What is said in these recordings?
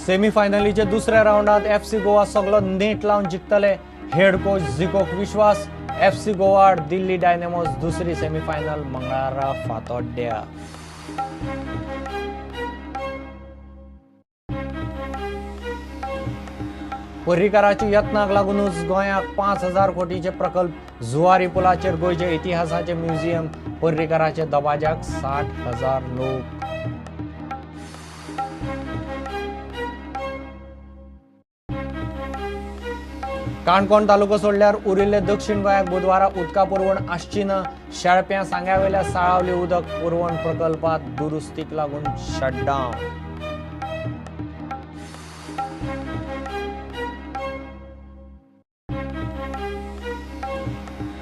सेमीफायनलीच्या दुसऱ्या रावंडात एफसी गोवा सगलो नेट लावन जिखतले. हेड कोच झिकोक विश्वास. एफसी गोवा आड दिल्ली डायनेमोज दुसरी सेमीफायनल मंगळारा फातोड्ड्या. पर्रीकाराच्या यत्नाक लागूनच गोंयाक 5,000 कोटीचे प्रकल्प. जुवारी पुलाचेर गोंयचे इतिहासाचे म्युझियम. पर्रीकाराचे दबाज्याक 60,000 लोक. काणकोण तालुको सोडल्यार उरिल्ले दक्षिण गोंयाक बुधवारा उदका पुरवण आसची ना. शेळप्यां सांग्यावेल्या साळावली उदक पुरवण प्रकल्पात दुरुस्तीक लागून शटडावन.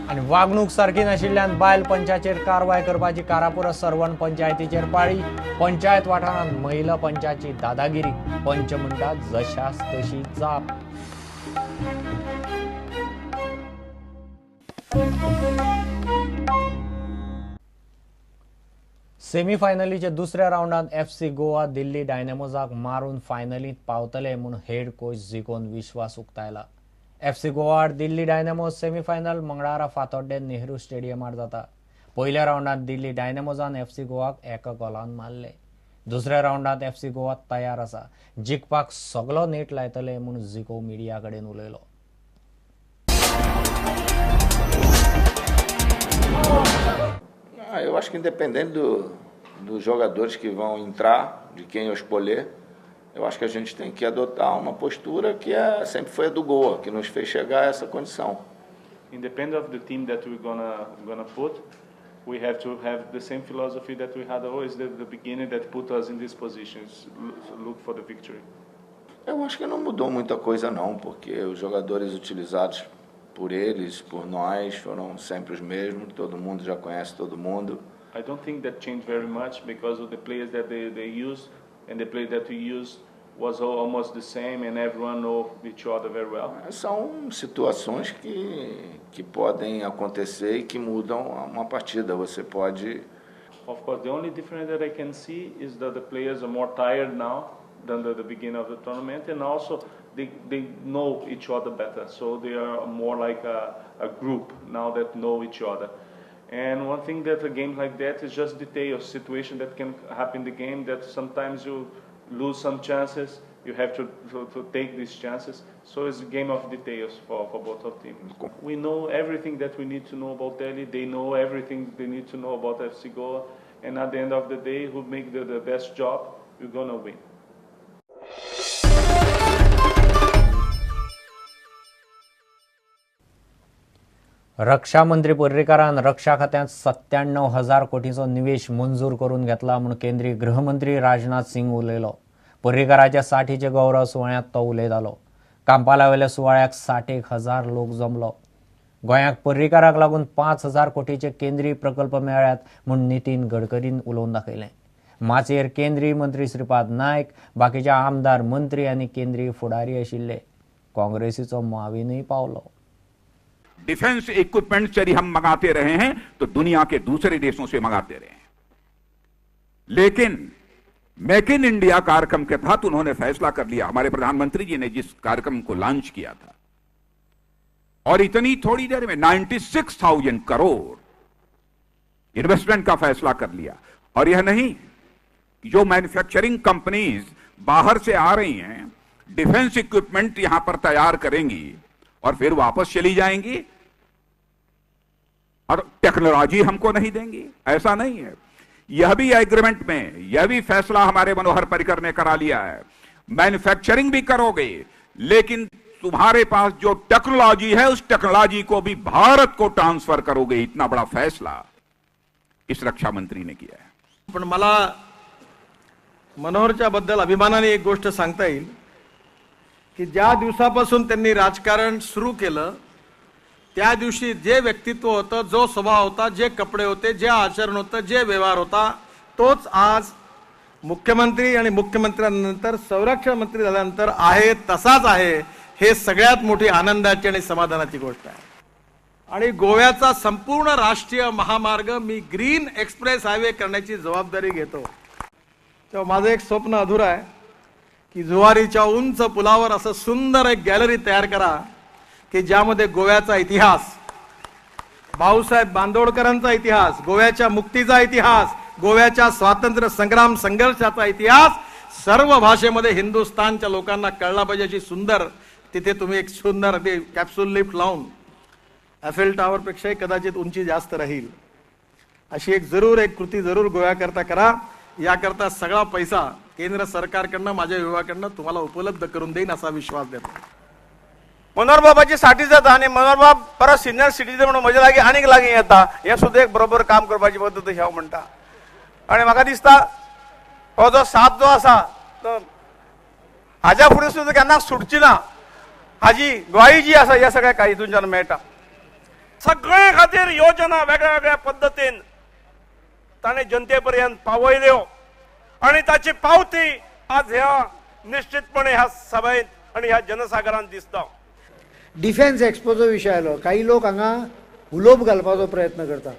आनी वागणूक सारकी नाशिल्ल्यान बायल पंचाचेर कारवाय करपाची कारापुरा सर्वण पंचायतीचेर पाळी. पंचायत वाठारांत महिला पंचाची दादागिरी. पंच म्हणटा जशास तशी जाप. सेमीफायनलीच्या दुसऱ्या रावंडात एफसी गोवा दिल्ली डायनेमोजाक मारून फायनलीत पावतले म्हूण हेड कोच झिकोन विश्वास उक्तायला. एफसी गोवा आड दिल्ली डायनेमोज सेमीफायनल मंगळारा फातोड्डें नेहरू स्टेडियमार जाता. पयल्या रावंडात दिल्ली डायनेमोजान एफसी गोवाक 1 गोलान मारले. दुसऱ्या रावंडात एफसी गोवा तयार आसा. जिखपाक सगलो नेट लायतले म्हूण झिको मिडिया कडेन उलयलो. Eu acho que independente dos jogadores que vão entrar, de quem eu escolher, eu acho que a gente tem que adotar uma postura que sempre foi a do Goa, que nos fez chegar a essa condição. Independent of the team that we're gonna put, we have to have the same philosophy that we had always at the beginning that put us in these positions, look for the victory. Eu acho que não mudou muita coisa não, porque os jogadores utilizados por eles, por nós, foram sempre os mesmos, todo mundo já conhece todo mundo. I don't think that changed very much because of the players that they used and the players that we used was almost the same and everyone know each other very well. São situações que podem acontecer e que mudam uma partida. Você pode. Of course, the only difference that I can see is that the players are more tired now than the beginning of the tournament, and also they know each other better, so they are more like a group now that know each other. And one thing that a game like that is just detail, situation that can happen in the game, that sometimes you lose some chances, you have to take these chances. So it's a game of details for both of teams. We know everything that we need to know about Delhi, they know everything they need to know about FC Goa, and at the end of the day, who make the best job, you're gonna win. रक्षा मंत्री पर्रीकारान रक्षा खात्यांत 97,000 कोटींचो निवेश मंजूर करून घेतला म्हूण केंद्रीय गृहमंत्री राजनाथ सिंग उलयलो. पर्रीकाराच्या 60चे गौरव सुवाळ्यांत तो उलयतालो. कांपालावेल्या सुवाळ्याक 60,000 लोक जमलो. गोंयाक पर्रीकाराक लागून 5,000 कोटीचे केंद्रीय प्रकल्प मेळ्ळ्यात म्हूण नितीन गडकरीन उलोवन दाखयलें. माचयेर केंद्रीय मंत्री श्रीपाद नायक, बाकीचे आमदार, मंत्री आनी केंद्रीय फुडारी आशिल्ले. काँग्रेसीचो माविनूय पावलो. डिफेंस इक्विपमेंट यदि हम मंगाते रहे हैं तो दुनिया के दूसरे देशों से मंगाते रहे हैं, लेकिन मेक इन इंडिया कार्यक्रम के तहत उन्होंने फैसला कर लिया। हमारे प्रधानमंत्री जी ने जिस कार्यक्रम को लॉन्च किया था, और इतनी थोड़ी देर में 96,000 करोड़ इन्वेस्टमेंट का फैसला कर लिया। और यह नहीं, जो मैन्युफैक्चरिंग कंपनीज बाहर से आ रही हैं, डिफेंस इक्विपमेंट यहां पर तैयार करेंगी और फिर वापस चली जाएंगी और टेक्नोलॉजी हमको नहीं देंगी, ऐसा नहीं है। यह भी एग्रीमेंट में, यह भी फैसला हमारे मनोहर पर्रिकर ने करा लिया है। मैन्युफैक्चरिंग भी करोगे, लेकिन तुम्हारे पास जो टेक्नोलॉजी है उस टेक्नोलॉजी को भी भारत को ट्रांसफर करोगे। इतना बड़ा फैसला इस रक्षा मंत्री ने किया है। पण मला मनोहरच्या बद्दल अभिमानाने एक गोष्ट सांगता येईल की ज्या दिवसापासून त्यांनी राजकारण सुरू केलं त्या दिवशी जे व्यक्तित्व होतं, जो स्वभाव होता, जे कपडे होते, जे आचरण होतं, जे व्यवहार होता, तोच आज मुख्यमंत्री आणि मुख्यमंत्र्यांनंतर संरक्षण मंत्री झाल्यानंतर आहे तसाच आहे. हे सगळ्यात मोठी आनंदाची आणि समाधानाची गोष्ट आहे. आणि गोव्याचा संपूर्ण राष्ट्रीय महामार्ग मी ग्रीन एक्सप्रेस हायवे करण्याची जबाबदारी घेतो. तेव्हा माझं एक स्वप्न अधुरा आहे की जुवारीच्या उंच पुलावर असं सुंदर एक गॅलरी तयार करा की ज्यामध्ये गोव्याचा इतिहास, भाऊसाहेब बांदोडकरांचा इतिहास, गोव्याच्या मुक्तीचा इतिहास, गोव्याच्या स्वातंत्र्य संग्राम संघर्षाचा इतिहास सर्व भाषेमध्ये हिंदुस्थानच्या लोकांना कळला पाहिजे. अशी सुंदर तिथे तुम्ही एक सुंदर ते कॅप्सूल लिफ्ट लावून एफेल टॉवरपेक्षाही कदाचित उंची जास्त राहील अशी एक जरूर एक कृती जरूर गोव्याकरता करा. याकरता सगळा पैसा केंद्र सरकारकडनं, माझ्या विभागाकडनं तुम्हाला उपलब्ध करून देईन असा विश्वास देतो. मनोहर बाबाची साठी जाता आनी मनोहर बाब परत सिनियर सिटीजन म्हणून म्हज्या लागीं आनीक लागीं येता, हें सुद्दां एक बरोबर काम करपाची पद्दत अशी हांव म्हणटा. आनी म्हाका दिसता हो जो साथ जो आसा तो हाज्या फुडें सुद्दां केन्ना सुटची ना हाजी ग्वाही जी आसा ह्या सगळ्या हितूनच्यान मेळटा. सगळे खातीर योजना वेगळ्या वेगळ्या पद्दतीन ताणें जनते पर्यंत पावयल्यो आनी ताची पावती आज ह्या निश्चितपणे ह्या सभेंत आनी ह्या जनसागरांत दिसता. डिफेन्स एक्सपोचो विशय आयलो, काही लोक हांगा उलोप घालपाचो प्रयत्न करता.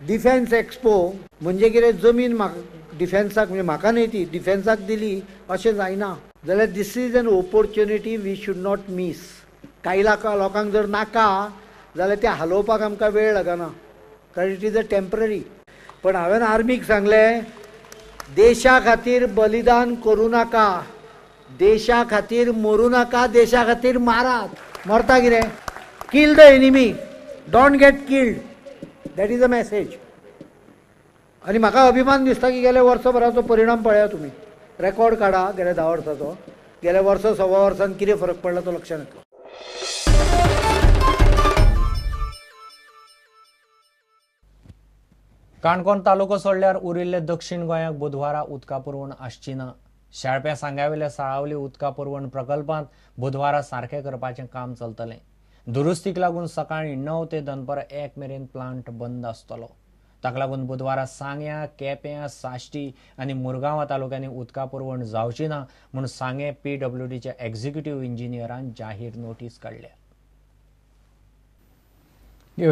डिफेन्स एक्सपो म्हणजे कितें, जमीन म्हाका डिफेन्साक म्हणजे म्हाका न्हय ती डिफेन्साक दिली अशें जायना जाल्यार this is an opportunity we should not miss. काही लोकांक जर नाका जाल्यार तें हालोवपाक आमकां वेळ लागना, कारण it is a temporary. पण हांवें आर्मीक सांगलें, देशा खातीर बलिदान करूं नाका, देशा खातीर मरूं नाका, देशा खातीर मारात. मरता कितें, kill the enemy, don't get killed, that is a message. आनी म्हाका अभिमान दिसता की गेल्या वर्सभराचो परिणाम पळया तुमी, रेकॉर्ड काडा गेल्या 10 वर्साचो, गेल्या वर्स 1.25 वर्सान कितें फरक पडला तो लक्षांत येतलो. काणकोण तालुको सोडल्यार उरिल्ले दक्षिण गोंयाक बुधवारा उदका पुरवण आसची ना. शेळप्या सांग्यावेल्या साळावली उदका पुरवण प्रकल्पांत बुधवारा सारकें करपाचें काम चलतलें. दुरुस्तीक लागून सकाळीं 9 ते दनपारां 1 मेरेन प्लांट बंद आसतलो. ताका लागून बुधवारा सांग्या, केप्यां, साश्टी आनी मुरगांवा तालुक्यांनी उदका पुरवण जावची ना म्हूण सांगें पीडब्ल्यूडीच्या एक्झिक्युटीव इंजिनियरान जाहीर नोटीस काडल्या.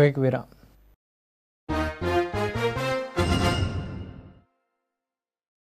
एक विराम.